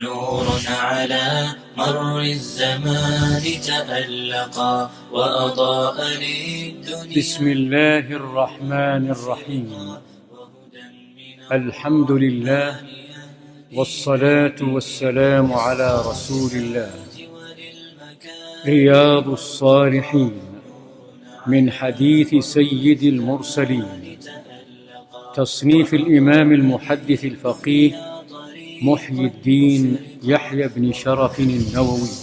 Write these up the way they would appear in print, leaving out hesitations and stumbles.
نور على مر الزمان تألقا وأضاء للدنيا. بسم الله الرحمن الرحيم. الحمد لله والصلاة والسلام على رسول الله. رياض الصالحين من حديث سيد المرسلين، تصنيف الإمام المحدث الفقيه محيي الدين يحيى بن شرف النووي،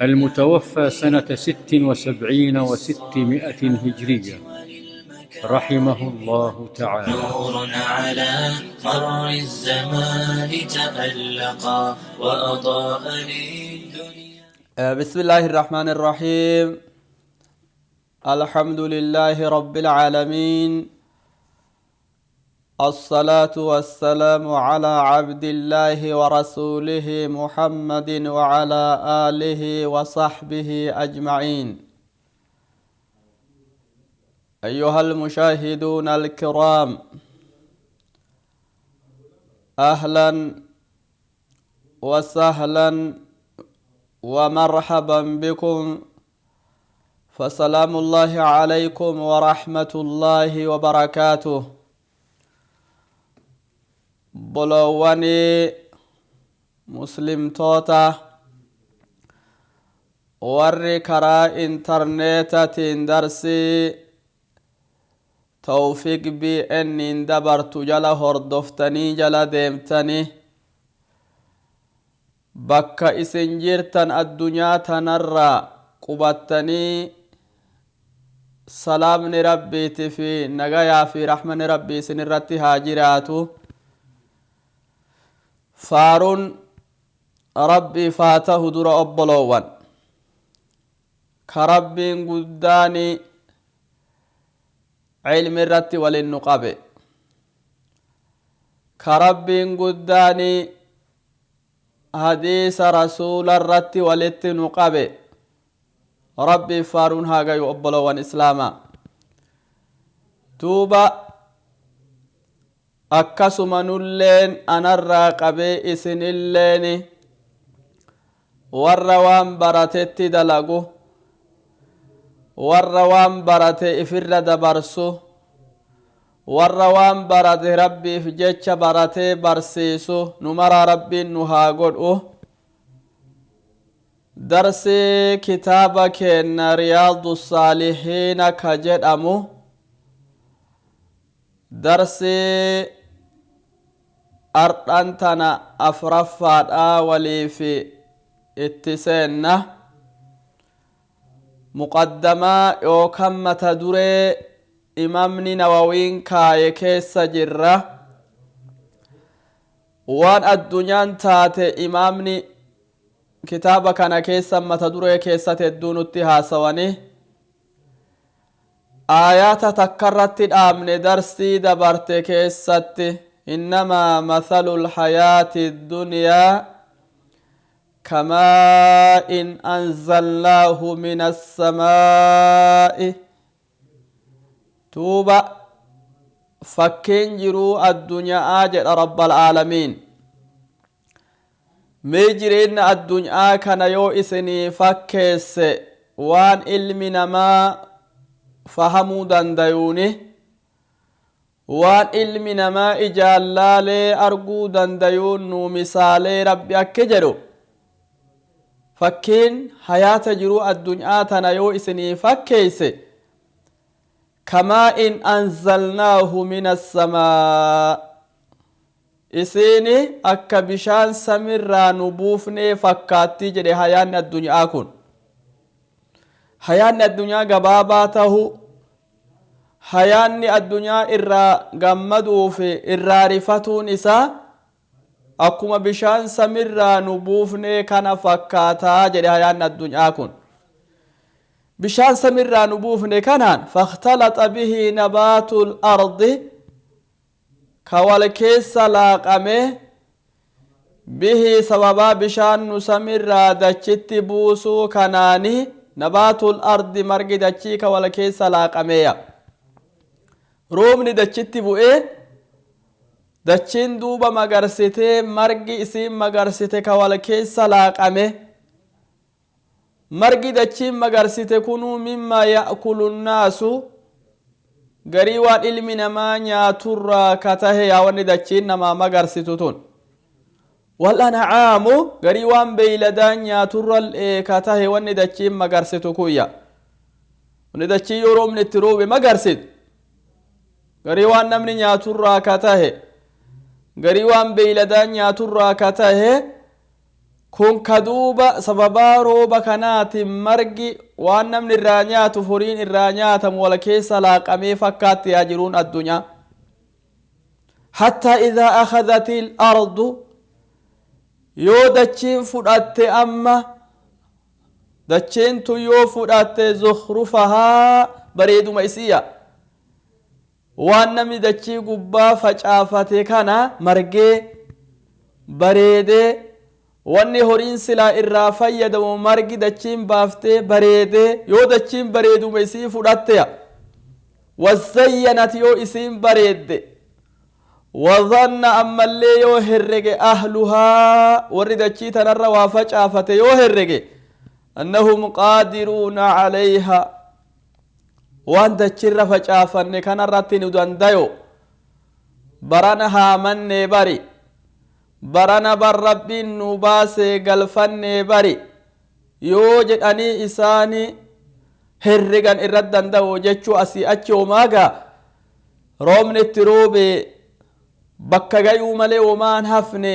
المتوفى سنة 676 هجرية، رحمه الله تعالى. نور على مر الزمان تألقا وأضاء للدنيا. بسم الله الرحمن الرحيم. الحمد لله رب العالمين، الصلاة والسلام على عبد الله ورسوله محمد وعلى آله وصحبه أجمعين. أيها المشاهدون الكرام، أهلا وسهلا ومرحبا بكم، فسلام الله عليكم ورحمة الله وبركاته. Obboleewwanii muslimtoota warri karaa intarneetatiin darsii Tawfiq BN dabartu jala hordoftanii jala deemtanii, bakka isin jirtan addunyaa tanarraa qubattanii, salaamni Rabbiiti fi nagayaa fi rahmanni Rabbii isin irratti haa jiraatu. Faaruun Rabbiif haa tahu. Dura obboloowwan, ka Rabbiin guddaani cilmi irratti walin nu qabe, ka Rabbiin guddaani hadiisa Rasuula irratti walitti nu qabe, Rabbiif faaruun haa gayu. Obboloowwan islaamaa, duuba akkasuma nulleen anarraa qabee isinilleen warra waan baratetti dalagu, warra waan barate ifirra dabarsu, warra waan barate Rabbiif jecha baratee barsiisu nu maraa Rabbiin nu haa godhu. Darsii kitaaba keenna Riyaadu Saalihiina ka jedhamu, darsii ardhan tana afraffaadha waliif itti seenna. Muqaddamaa yookaan mata duree Imaamni Nawawiin kaaye keessa jirra. Waan addunyaan taate imaamni kitaaba kana keessa mata duree keessatti hedduu nutti haasawanii, aayaata takkarratti dhaabne darsii dabarte keessatti: إنما مثل الحياة الدنيا كماء أنزلناه من السماء. Duuba fakkiin jiruu addunyaa jedha Rabbal Aalamiin, mee jireenya addunyaa kana yoo isinii fakkeesse waan ilmi namaa fahamuu dandayuuni, waan ilmi namaa ijaan laalee arguu dandayuun nuu misaalee Rabbi akki jedhu, fakkiin hayaata jiruu addunyaa tana yoo isinii fakkeeyse, كماء أنزلناه من السماء, isiini akka bishaan samirraa nu buufnee fakkaattii jedhe. Hayaanni addunyaa kun, hayaanni addunyaa gabaabaa tahu, hayaanni addunyaa irraa gammaduu fi irraa rifatuun isaa akkuma bishaan samirraa nu buufnee kana fakkaataa jedhe. Hayaanni addunyaa kun bishaan samirraa nu buufne kanaan, فاختلط به نبات الأرض, ka wal keessa laaqame, به, sababaa bishaan nu samirraa dachitti buusuu kanaani, نبات الأرض, margi dachii ka wal keessa laaqameeya. Roobni dachitti bu'ee Dachiin duuba magarsitee margi isiin magarsite ka wal keessa laaqame. Margi dachiin magarsite kunuu mimmaa ya'kulu nnaasu, garii waan ilmi namaa nyaaturraa ka tahe yaa wanni dachiin namaa magarsitu tun. Wal-an'aamu, garii waan beeyladaan nyaaturrallee ka tahe wanni dachiin magarsitu kuyya. Wanni dachiin yoo roobni itti roobe magarsitu garii waan namni nyaaturraa ka tahe, garii waan beeyladaan nyaaturraa ka tahe kun ka duuba sababaa rooba kanaatiin margi waan namni irraa nyaatu horiin irraa nyaatamu wal keessa laaqamee fakkaatti yaa jiruun addunyaa. Hattaa idaa akhadhat al-ardu, yoo dachiin fudhatte, amma dachiin tun yoo fudhatte zukhrufahaa, bareeduma isiya, waan namni dachii gubbaa facaafate kana margee bareedee, wanni horiin silaa irraa fayyadamu margi dachiin baaftee bareedee, yoo dachiin bareeduma isii fudhatteya, wazayyanat, yoo isiin bareedde, wazanna, ammallee yoo herrege, ahluhaa, warri dachii tanarra waa facaafate yoo herrege, annahum qaadiruuna calayha, waan dachirra facaafanne kanarratti nu dandayo, barana haamannee bari, barana bar Rabbiin nu baasee galfannee bari yoo jedhanii isaani herregan irrat danda'u jechuu. Asii achi homaagaa roobni itti roobe bakka gayuu malee homaan hafne,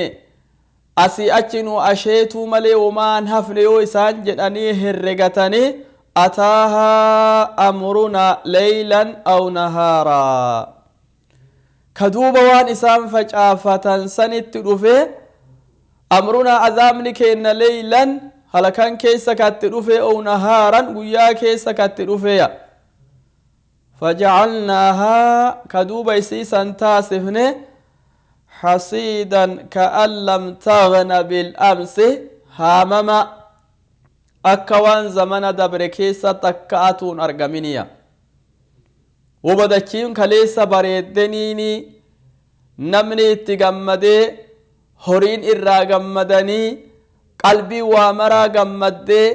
asii achi nu asheetuu malee homaan hafne yoo isaan jedhanii herregatanii, ataahaa amruna leylan aw nahaaraa, ka duuba waan isaan facaafatan sanitti dhufe, amrunaa, azaabni keenna, leylan, halkan keessa katti dhufe, ow nahaaran, guyyaa keessa katti dhufeya, fajacalnaahaa, ka duuba isiisan taasifne, xasiidan ka'an lam taghna bil'amsi, haamama akka waan zamana dabre keessa takka atuun argaminiya. Wobadachiin kaleessa bareeddeniini namni itti gammadee, horiin irraa gammadanii, qalbii waa maraa gammaddee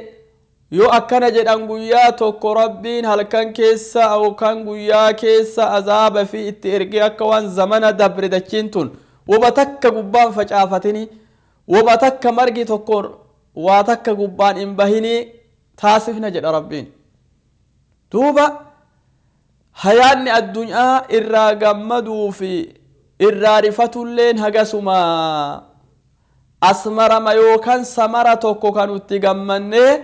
yoo akkana jedhan, guyyaa tokko Rabbiin halkan keessa yookaan guyyaa keessa azaaba fi itti ergee akka waan zamana dabre dachiin tun woba takka gubbaan facaafatini, woba takka margi tokko waa takka gubbaan hin bahinii taasifna jedha Rabbiin. Duuba hayaanni addunyaa irraa gammaduu fi irraa rifatulleen hagasuma asmarama yookaan samara tokko kan itti gammannee,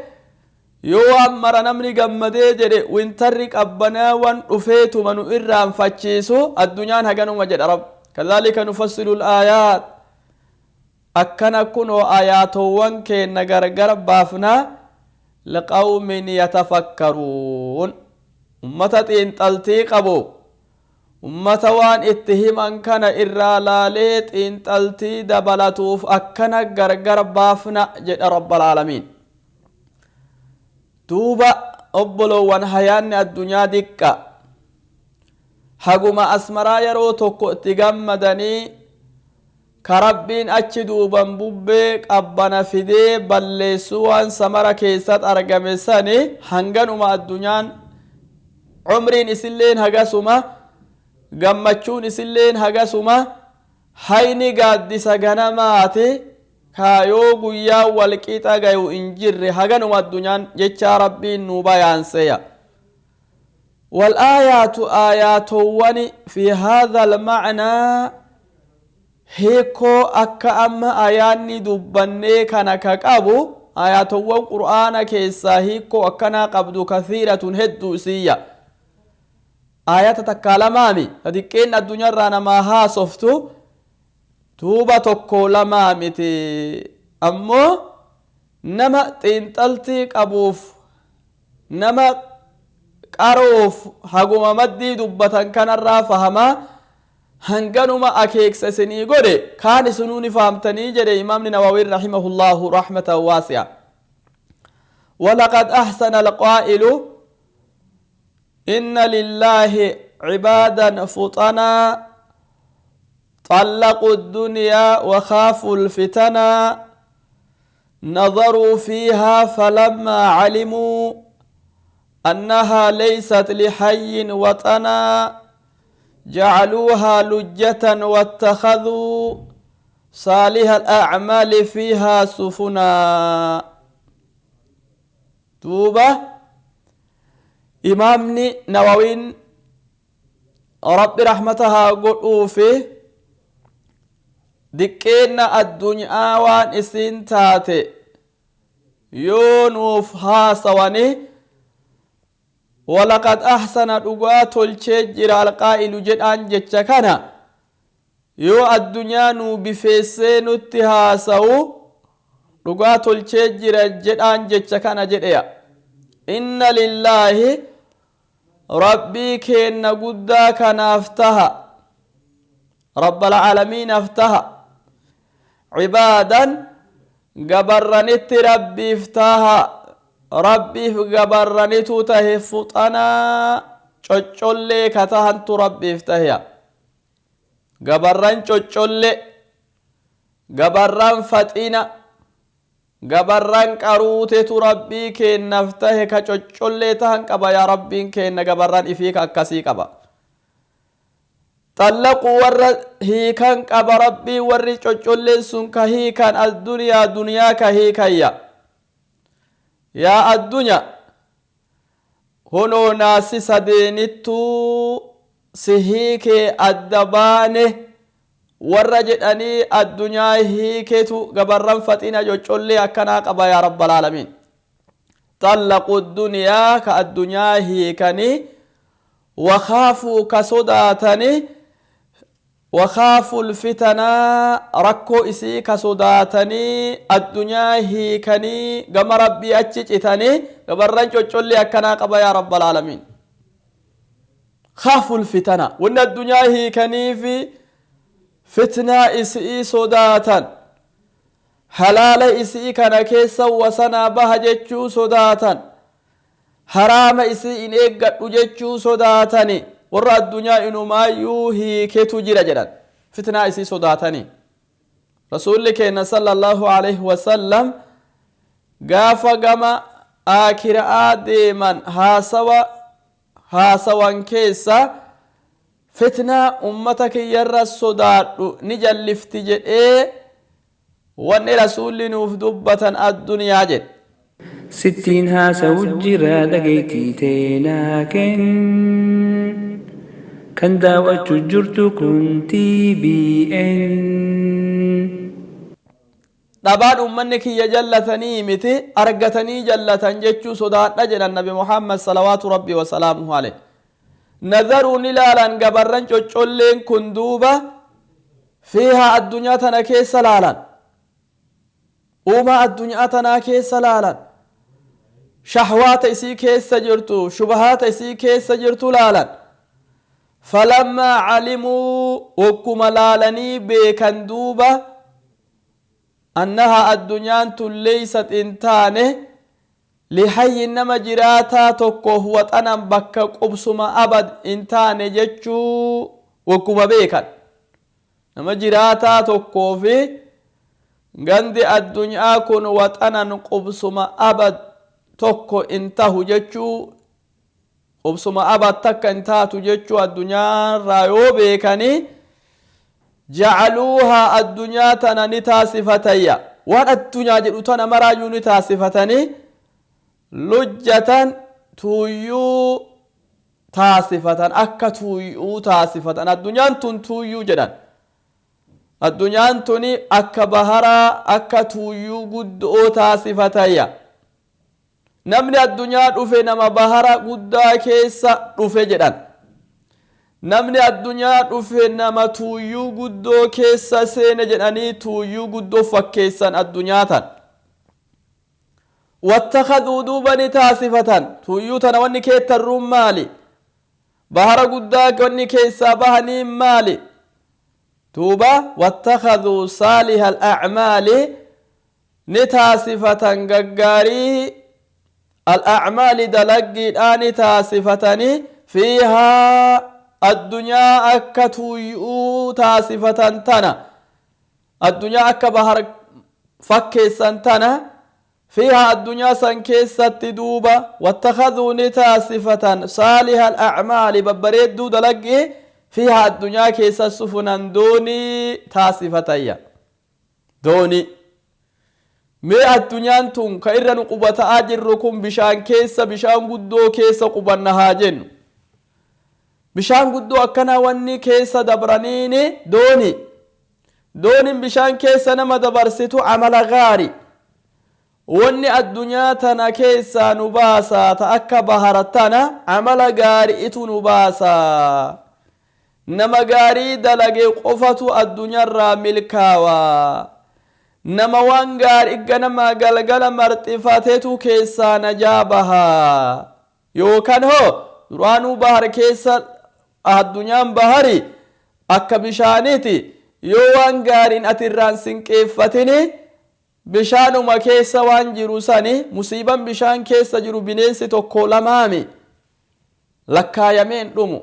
yoo waan mara namni gammadee jedhe wintarri qabbanaa wan dhufeetuma nu irraanfachiisu addunyaan haganuma jedha Rab. Kadhalika nufassilu laayaat, akkana kunoo ayaatowwan keenna gargar baafna, liqawmin yatafakkaruun, ummata xiinxaltii qabu, ummata waan itti himan kana irraa laalee xiinxaltii dabalatuuf akkana gargar baafna jedha Rabbalaalamiin. Duuba obbolowwan, hayaanni addunyaa diqqa, haguma asmaraa yeroo tokko itti gammadanii ka Rabbiin achi duuban bubbee qabbana fidee balleessuu waan samara keessat argame sani. Hanganuma addunyaan, cumriin isilleen hagasuma, gammachuun isilleen hagasuma, hayni gaaddisa ganamaati kaayoo guyyaa walqixa gayu hin jirre, haganuma addunyaan jechaa Rabbiin nu bayaanseya. والآيات, آياتوان في هذا المعنى, hiikoo akka amma ayaanni dubbannee kana ka qabu, ayaatowwan Qur'aana keessaa hiikoo akkanaa qabdu, kathiiratun, hedduu isiyya. Ayata takkaa lamaami ta xiqqeen addunyaarraa namaa haasoftu, duuba tokko lamaa miti. Ammoo nama xiinxaltii qabuuf, nama qaroof, haguma maddii dubbatan kanarraa fahamaa. Hanganuma akeeksa isinii godhe, kaan isinuu ni fahamtanii jedhe Imaamni Nawawiin rahimahullaahu rahmatan waasi'a. ولقد أحسن القائل: إن لله عبادا فطنا. طلقوا الدنيا وخافوا الفتنا نظروا فيها فلما علموا أنها ليست لحي وطنا جعلوها لجة واتخذوا صالح الأعمال فيها سفنا. توبة إمامني نووين رب رحمتها قلوا فيه diqqeenna addunyaa waan isin taate yoo nuuf haasawani walaqad ahsana dhugaa tolchee jira alqaa'ilu jedhaan jecha kana yoo addunyaa nuu bifeessee nutti haasawu dhugaa tolchee jira jedhaan jecha kana jedheya. Inna lillaahi rabbii keenna guddaa kanaaf taha rabbalcaalamiinaaf taha cibaadan gabarranitti rabbiif taha rabbiif gabarranitu tahe fuxanaa coccollee ka tahantu rabbiif taheya gabarran coccolle gabarran faxina gabarran qaruutetu rabbii keennaaf tahe ka coccollee tahan qaba yaa rabbiin keenna gabarran ifii ka akkasii qaba. Xallaquu warra hiikan qaba rabbii warri coccolleen sun ka hiikan addunyaa duniyaa ka hiikayya yaa addunya hunoo naasi sadeenittuu si hiikee adda baane warra jedhanii addunyaa hiiketu gabarran faxina coccollee akkanaa qaba yaa rabbal aalamiin. Xallaqu duniyaa ka addunyaa hiikanii wakaafuu ka sodaatanii وخافوا الفتنا ركو إسي كصداتني الدنيا هيكني قم ربي أتشتني قبرن چوچولي أكنا قبا يا رب العالمين. خافوا الفتنة وإن الدنيا هيكني في فتنة إسي صداتا حلال إسي كان كيسا وسنا بهجتشو صداتا حرام إسي إن إيقات أجتشو صداتني warra addunyaa inumaayyuu hiiketu jira jedhan fitnaa isii sodaatanii. Rasuulli keenya sallallahu alaihi wasallam gaafa gama aakiraa deeman haasawa haasawan keessa fitnaa ummata kiyyarra sodaadhu ni jallifti jedhee wanni rasuulli nuuf dubbatan addunyaa jedhe. Sittiin haasawu jira dhageettii teenaa kenn kan daawwachuu jirtu kun TBN. Dhabaan ummanni kiyya jallatanii miti argatanii jallatan jechuu sodaadha jedhan nabi Muhammad salawaatu rabbii wasalaamuhu alayh. Nazaruu ni laalan gabarran coccolleen kun duuba fiihaa addunyaa tana keessa laalan uumaa addunyaa tanaa keessa laalan shahwaata isii keessa jirtu shubahaata isii keessa jirtu laalan. Falammaa calimuu wakkuma laalanii beekan duuba annaha addunyaan tun leeysat in taane lihayyin nama jiraataa tokkoof waxanan bakka qubsuma abad in taane jechuu wakkuma beekan nama jiraataa tokkoofi gandi addunyaa kun waxanan qubsuma abad tokko in tahu jechuu qubsuma abad takka in taatu jechuu addunyaarraa yoo beekanii jacaluuhaa addunyaa tana ni taasifatayya waan addunyaa jedhu tana maraayyuu ni taasifatanii lujjatan tuuyyuu taasifatan akka tuuyyuu taasifatan addunyaan tun tuuyyuu jedhan addunyaan tuni akka baharaa akka tuuyyuu guddoo taasifatayya. Namni addunyaa dhufe nama bahara guddaa keessa dhufe jedhan namni addunyaa dhufe nama tuuyyuu guddoo keessa seene jedhanii tuuyyuu guddoo fakkeessan addunyaa tan. Wattakaduu duuba ni taasifatan tuuyyuu tana wanni keettarruun maali bahara guddaa wanni keessaa bahanii maali duuba wattakaduu saaliha alacmaali ni taasifatan gaggaarii alacmaali dalaggiidhaa ni taasifatanii fiihaa Addunyaa akka tuuyyuu taasifatan tana, addunyaa akka bahar fakkeessan tana, fiihaa addunyaa san keessatti duuba wattakaduu ni taasifatan saaliha alacmaali babbareedduu dalaggii fiihaa addunyaa keessa sufunan doonii taasifatayya. Doonii mee addunyaan tun ka irra nu qubata'aa jirru kun bishaan keessa, bishaan guddoo keessa qubanna haa jennu. Bishaan guddoo akkanaa wanni keessa dabraniini dooni. Doonin bishaan keessa nama dabarsitu amala gaari. Wanni addunyaa tana keessaa nu baasaa ta akka bahara tana amala gaari'itu nu baasaa. Nama gaarii dalage qofatu addunyaarraa milkaawaa. Nama waan gaarii ganama galgala marxifatetu keessaa najaa bahaa. Yookaan hoo duraanuu bahar keessa, addunyaan bahari akka bishaaniiti, yoo waan gaariin ati irraan sinqeeffatini bishaanuma keessa waan jiru sani, musiiban bishaan keessa jiru bineensi tokko lamaami lakkaayameen dhumu.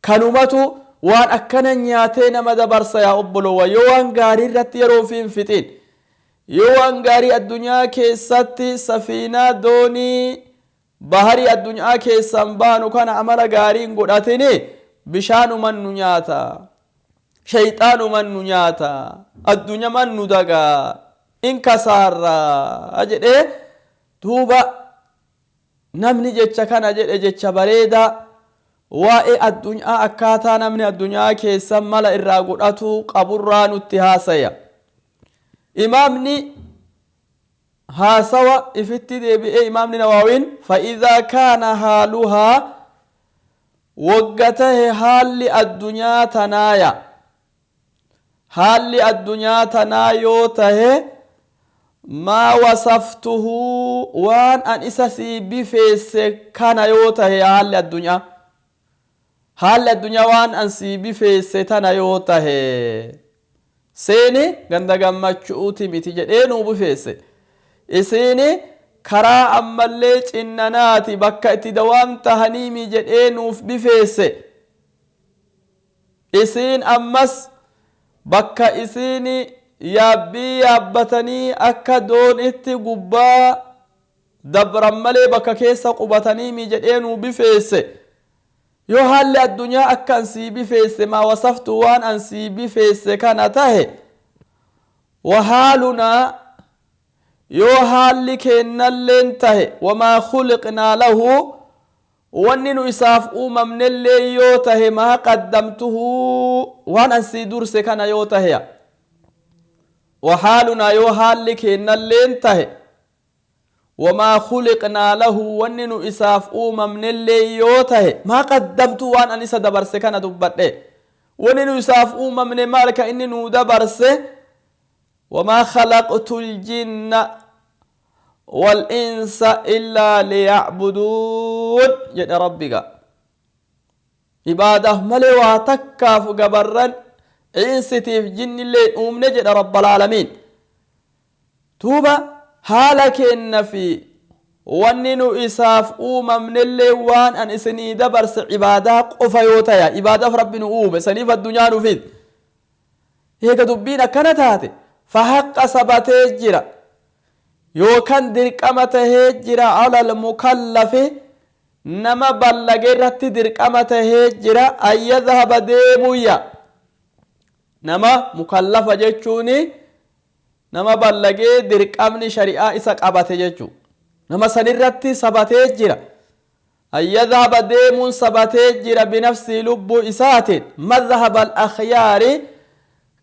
Kanumatu waan akkana nyaatee nama dabarsa. Yaa obbolowa, yoo waan gaarii irratti yeroo ofii hin fixin, yoo waan gaarii addunyaa keessatti safiinaa doonii baharii addunyaa keessan baanu kana amala gaarii hin godhatini, bishaanuman nu nyaata, shayxaanuman nu nyaata, addunyaman nu dagaa in kasaarraa jedhee. Duuba namni jecha kana jedhe jecha bareedaa waa'ee addunyaa, akkaataa namni addunyaa keessa mala irraa godhatu qaburraa nutti haasaya. Imaamni haasawa ifitti deebi'ee, imaamni Nawaawiin, فإذا كان حالها, wogga tahe haalli addunyaa tanaaya, haalli addunyaa tanaa yoo tahe ما وصفته, waan an isa sii bifeesse kana yoo tahe, haalli addunyaa, haalli addunyaa waan an sii bifeesse tana yoo tahe, seeni ganda gammachuuti miti jedhee nuu bifeesse, isiini karaa ammallee cinnanaati bakka itti dawaam tahaniimi jedhee nuuf bifeesse, isiin ammas bakka isiin yaabbii yaabbatanii akka doon itti gubbaa dabran malee bakka keessa qubataniimi jedhee nuu bifeesse. Yoo haalli addunyaa akka an sii bifeesse, ما وصفت, waan an sii bifeesse kana tahe, وحالنا, yoo haalli keennalleen tahe, وما خلقنا له, wanni nu isaaf uumamnellee yoo tahe, ما قدمته, waan an sii durse kana yoo tahe, وحالنا, yoo haalli keennalleen tahe, وما خلقنا له, wanni nu isaaf uumamnellee yoo tahe, ما قدمت, waan an isa dabarse kana dubbadhe, wanni nu isaaf uumamne maal ka inni nuu dabarse? وما خلقت الجن والإنس إلا ليعبدون jedhe rabbiga. Ibaadaaf malee waa takkaaf gabarran insitiif jinnillee uumne jedha رب العالمين. Duuba haala keenna fi wanni nu isaaf uumamnellee waan an isinii dabarse ibaadaa qofa yoo taya, ibaadaaf rabbi nu uume, saniif addunyaa nu fid. Eega dubbiin akkana taate, فحق, sabatee jira yookaan dirqama tahee jira, على المكلف, nama ballage irratti dirqama tahee jira, أن يذهب, deemuyya. Nama mukallafa jechuun nama ballagee dirqamni shari'aa isa qabate jechuu. Nama sanirratti sabatee jira, أن يذهب, deemuun sabatee jira, بنفسه, lubbuu isaatiin, مذهب الأخيار,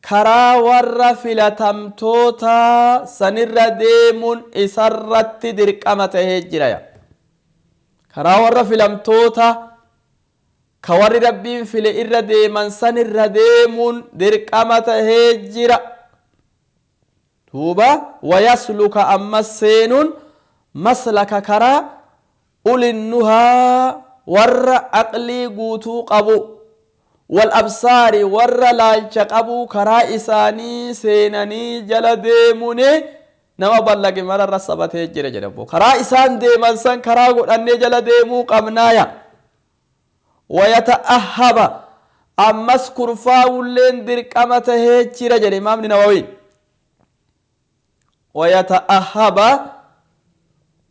karaa warra filatamtoota sanirra deemuun isarratti dirqama tahee jira. Karaa warra filamtoota ka warri rabbiin file irra deeman sanirra deemuun dirqama tahee jira. Duuba ويسلك, ammas seenuun, مسلك, karaa, أولي النهى, warra aqlii guutuu qabu, والأبصار, warra laalcha qabu, karaa isaanii seenanii jala deemuuni nama ballage mararra sabatee jira jedhabo. Karaa isaan deeman san karaa godhannee jala deemuu qabnaaya. Wayata'ahhaba, ammas kurfaawulleen dirqama tahee jira jedhe Imaamni Nawawiin. Wayata'ahhaba,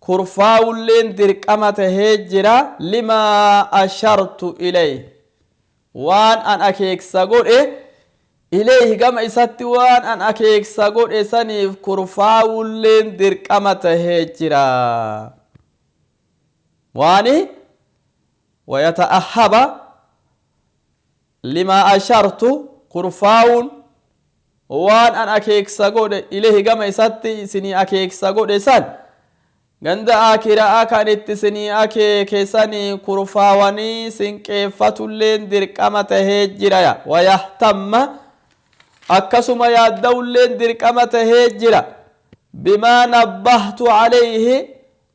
kurfaawulleen dirqama tahee jira, limaa ashartu ilayh, waan an akeeksa godhe, ilayhi, gama isatti waan an akeeksa godhe saniif kurfaawulleen dirqama tahee jira. Waani wayata'ahhaba limaa ashartu, kurfaawun waan an akeeksa godhe, ilayhi, gama isatti isinii akeeksa godhe san, ganda akiraa kan itti isinii akeeke sanii kurfaawanii sinqeeffatulleen dirqama tahee jiraya. Wayahtamma, akkasuma yaadda'ulleen dirqama tahee jira, bimaa nabbahtu calayhi,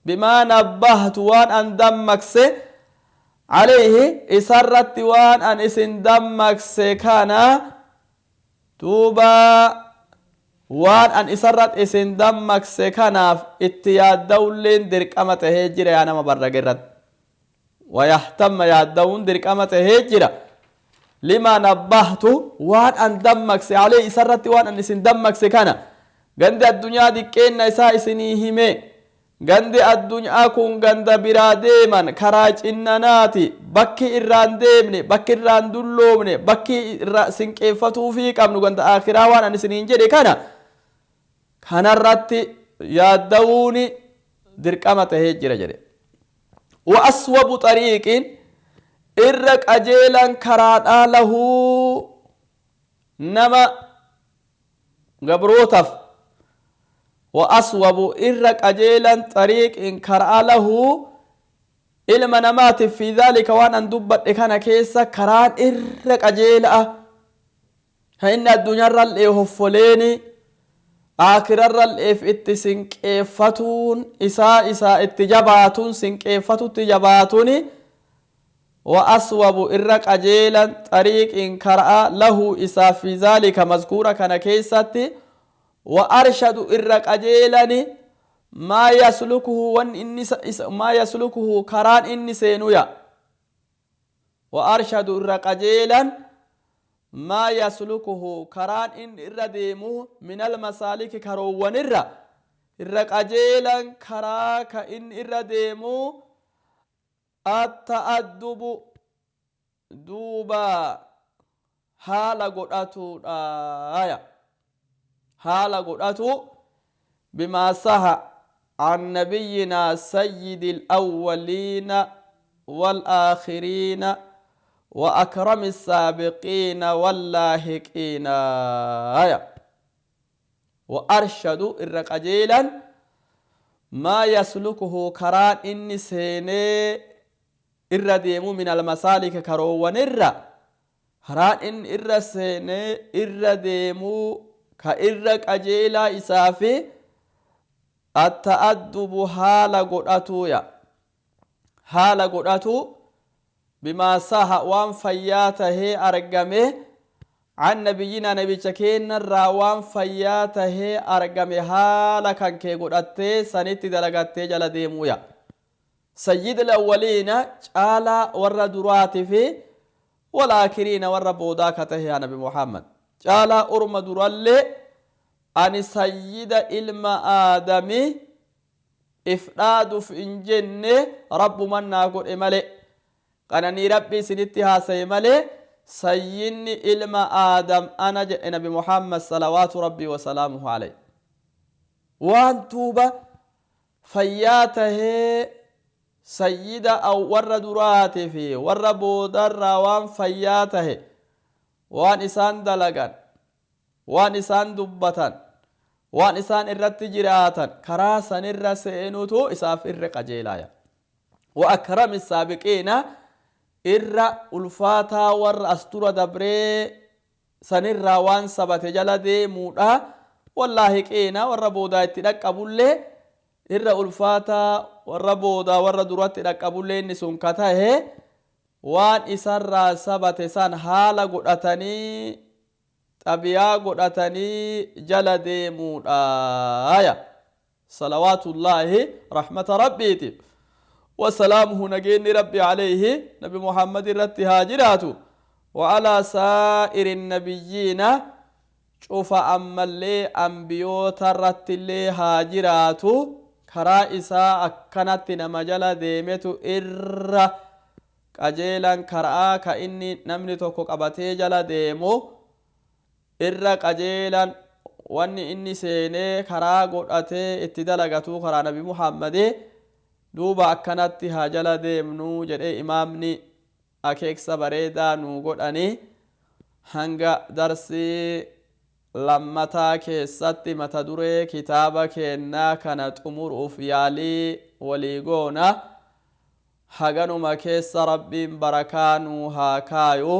bimaa nabbahtu, waan an dammaqse, calayhi, isarratti waan an isin dammaqse kana. Duuba waan an isarratti isin dammaqse kanaaf itti yaadda'ulleen dirqama tahee jira. Yaa nama barrage irratti wayahtamma, yaadda'uun dirqama tahee jira, lima nabbahtu, waan an dammaqse, calayhi, isarratti waan an isin dammaqse kana. Gandi addunyaa diqqeenna isaa isinii hime. Gandi addunyaa kun ganda biraa deeman, karaa cinnanaati. Bakki irraan deemne, bakki irraan dulloomne, bakki irra sinqeeffatuufii qabnu ganda akiraa. Waan an isiniin jedhe kana kanarratti yaadda'uuni dirqama tahee jira jedhe. Wa aswabu xariiqin, irra qajeelan karaadhaa, lahuu, nama gabrootaaf, wa aswabu, irra qajeelan, xariiqin, karaa, lahuu, ilma namaatiif, fi dhaalika, waan an dubbadhe kana keessa karaan irra qajeela'a ha inni addunyaarrallee hoffoleeni aakirarralleef itti sinqeeffatuun isaa itti jabaatuun, sinqeeffatutti jabaatuuni. Wa aswabu, irra qajeelan, xariiqin, karaa, lahu, isaa, fi dhaalika mazkuura, kana keessatti, wa arshadu, irra qajeelani, maa yaslukuhu, wan inni maa yaslukuhu, karaan inni seenuya. Wa arshadu, irra qajeelan, maa yaslukuhu, karaan inni irra deemu, min almasaaliki, karoowwanirra irra qajeelan karaa ka inni irra deemu, atta'addubu, duuba haala godhatuudhaaya, haala godhatu, bimaa saha عن نبينا سيد الأولين والآخرين وأكرم السابقين واللاحقين آية. وأرشد، irra qajeelan، ما يسلكه، karaan inni seenee irra deemu، من المسالك، karoowwan irra karaan inni irra seenee irra deemu ka irra qajeelaa isaa fi التأدب، haala godhatuuya, haala godhatu, بما صح، waan fayyaa tahee argame، عن نبينا، nabicha keenyarraa waan fayyaa tahee argame haala kan kee godhattee sanitti dalagattee jala deemuuya. سيد الأولين، caalaa warra duraati, fi والآخرين، warra boodaa ka tahe yaa Nabi Muhammad. Caalaa orma durallee ani sayyida ilma aadami if dhaaduuf hin jenne, rabbuman naa godhe male, qananii Rabbi isinitti haasaye malee, sayyidni ilma aadam ana jedhe Nabi Muhammad صلوات ربي وسلامه عليه. Waan tuuba fayyaa tahee sayyida warra duraati fi warra boodarraa waan fayyaa tahe, waan isaan dalagan, waan isaan dubbatan, waan isaan irratti jiraatan, karaa sanirra seenutu isaaf irra qajeelaya. وأكرم السابقين، irra ulfaataa warra as dura dabree sanirraa waan sabate jala deemuudha, واللاحقين، warra boodaa itti dhaqqabullee, irra ulfaataa warra boodaa warra duratti dhaqqabullee inni sun ka tahe, waan isarraa sabate san haala godhatanii, xabiyaa godhatanii jala deemuudhaaya. Salawaatullaahi, rahmata Rabbiitiif. وسلامه نجين ربي عليه نبي محمد رتي هاجراته وعلى سائر النبيين شوف أما اللي أنبيوت رت اللي هاجراته كرا إساء أكنت نمجل ديمتو إر qajeelan karaa ka inni namni tokko qabatee jala deemu irra qajeelan wanni inni seenee karaa godhatee itti dalagatu karaa nabi muhammadee duuba akkanatti haa jala deemnuu jedhee imaamni akeeksa bareedaa nuu godhanii hanga darsii lammataa keessatti mata duree kitaaba keennaa kana xumuruuf yaalii walii goona. Haganuma keessa rabbiin barakaa nuu haa kaayu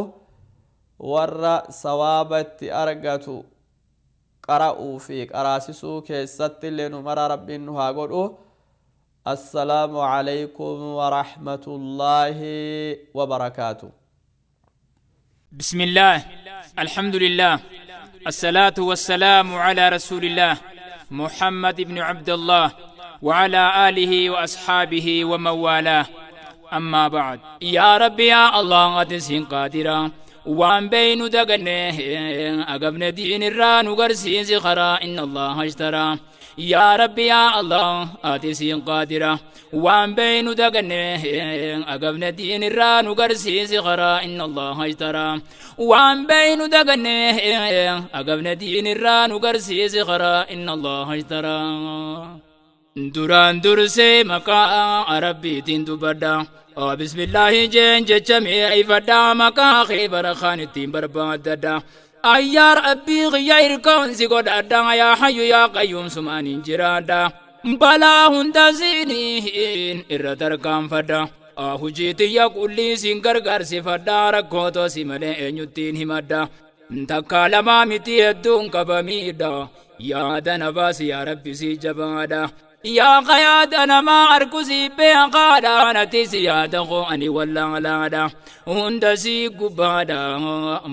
warra sawaaba itti argatu qara'uu fi qaraasisuu keessatti illee nu mara rabbiin nu haa godhu. Assalaamu calaykum warahmatullaahi wabarakaatu. بسم الله الحمد لله الصلاة والسلام على رسول الله محمد بن عبد الله وعلى آله وأصحابه ومن والاه أما بعد يا ربي يا الله أتسين قادرا وان بين دقنه أقبن دين الران وقرسين زخرا إن الله اشترى يا ربي يا الله أتسين قادرا وان بين دقنه أقبن دين الران وقرسين زخرا إن الله اشترى وان بين دقنه أقبن دين الران وقرسين زخرا إن الله اشترى duraan dursee maqaa rabbiitiin dubbadha. Bismillaahi jeen jecha mi'eeffadha maqaa kee barakaan ittiin barbaaddadha. Ayyaa rabbii qiyya hirkoon si godhadha yaa hayyu yaa qayyuum sumaaniin jiraadha. Balaa hunda siiniin irra tarkaanfadha. Hujii tiyya qullii siin gargaarsifadha rakkoo toosi malee eenyuttiin himadha. Takka lamaa miti hedduun qabamiidha. Yaada na baasi yaa rabbi si jabaadha. Yaa qayaada namaa arkusii beekaadha natis yaada koo ani wallaalaadha hunda sii gubbaadha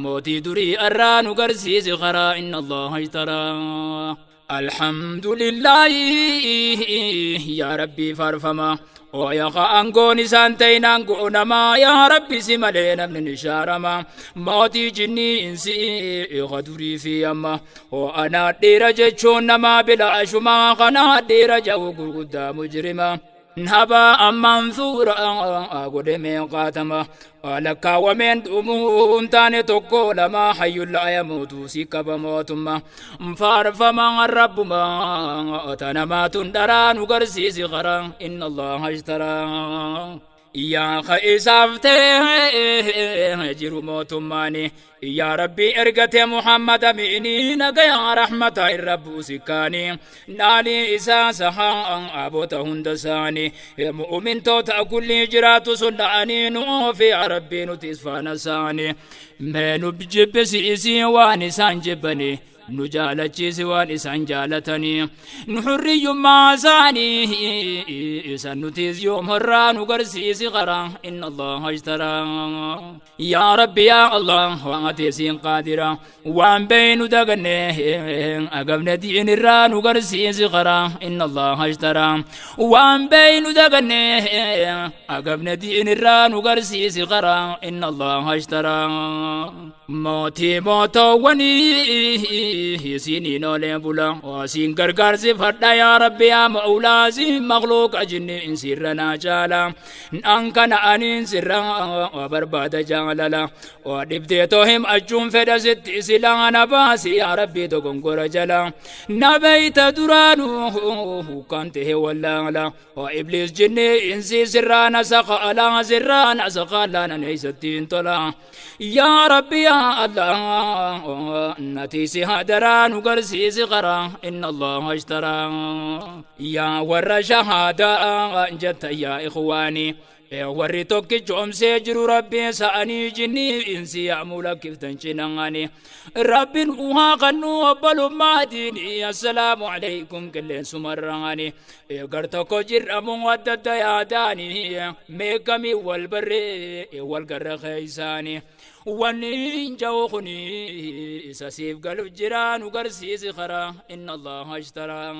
mootii durii arraa nu garsiisi karaa inna allaha ishtaraa. Alhamdulillahi yaa rabbii faarfama Oyaqa aangoon isaan ta'in aangoo namaa yaa rabbi si malee namni ni shaarama mootii jinnii insi iqa durii fi amma oo anaa dhiira jechuun namaa bilaashumaa kanaa dhiira ja'u gurguddaa mujrima Naba ammaan suura godhe meeqaatama lakkaawwameen dhumuun taane tokko lama hayyulla yamuutu si qaba mootummaa faarfama rabbuma tanamaatun dharaa nu garsiisi qara inna allaha ishtaraa. Yaa isaaf ta'e jiru mootummaani yaa rabbi ergate Muhammad amiini nagaya rahmata irra buusikaani naalii isaa sahaa aboota hunda isaanii mu'umintoota kulli jiraatu sunna'anii nuufi rabbii nuti isfaana isaanii mee nu jibbisiisii waan isaan jibbanii nu jaalachiisi waan isaan jaalatanii nu hurriyyummaa isaanii isan nutis yoom horraa nu garsiisi qara inna allaha ishtaraa. Yaa rabbi yaa allah waan ati siin qaadira waan beeynu daganne agabne diin irraa nu garsiisi qara inna allaha ishtaraa waan beeynu daganne agabne diin irraa nu garsiisi qara inna allaha ishtaraa. Mootii mootoowwanii isiniin oolee bula siin gargaarsifadha yaa rabbi yaa ma'ulaa siin makhluuqa jinni insirra naa caala an kana aniin sirra barbaada jaalala dhibdee too himachuun fedha sitti silaa na baasi yaa rabbi dogongora jala na beeyta duraanuu kan ta'e wallaala ibliis jinni insi sirraa na saqala sirraa na saqala nan eeysattiin tola yaa rabbi yaa allah natiisi hadaraa nu garsiisi qara inna allaha ishtaraa. Yaa warra shahaadaa jetta yaa ikhwaanii warri tokkichoomsee jiru rabbiin sa'anii jinnii insi yaamuu lakkiftan cina'anii rabbiin uhaa kannuu obbolummaa diinii assalaamu alaykum qilleensumarraanii gar tokko jirramuu adda adda yaadaanii meeqamii wal barree wal garra keeysaanii wanni hin ja'u kuni isa siif galu jiraa nu garsiisi karaa inna allaha ishtaraa.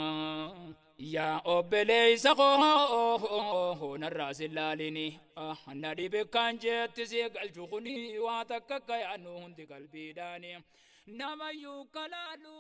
Yaa obboleessa koo narraa si laalini na dhibe kan jetti si galchu kuni waa takka akka yaannu hundi qalbiidhaani namayyuu kalaalu.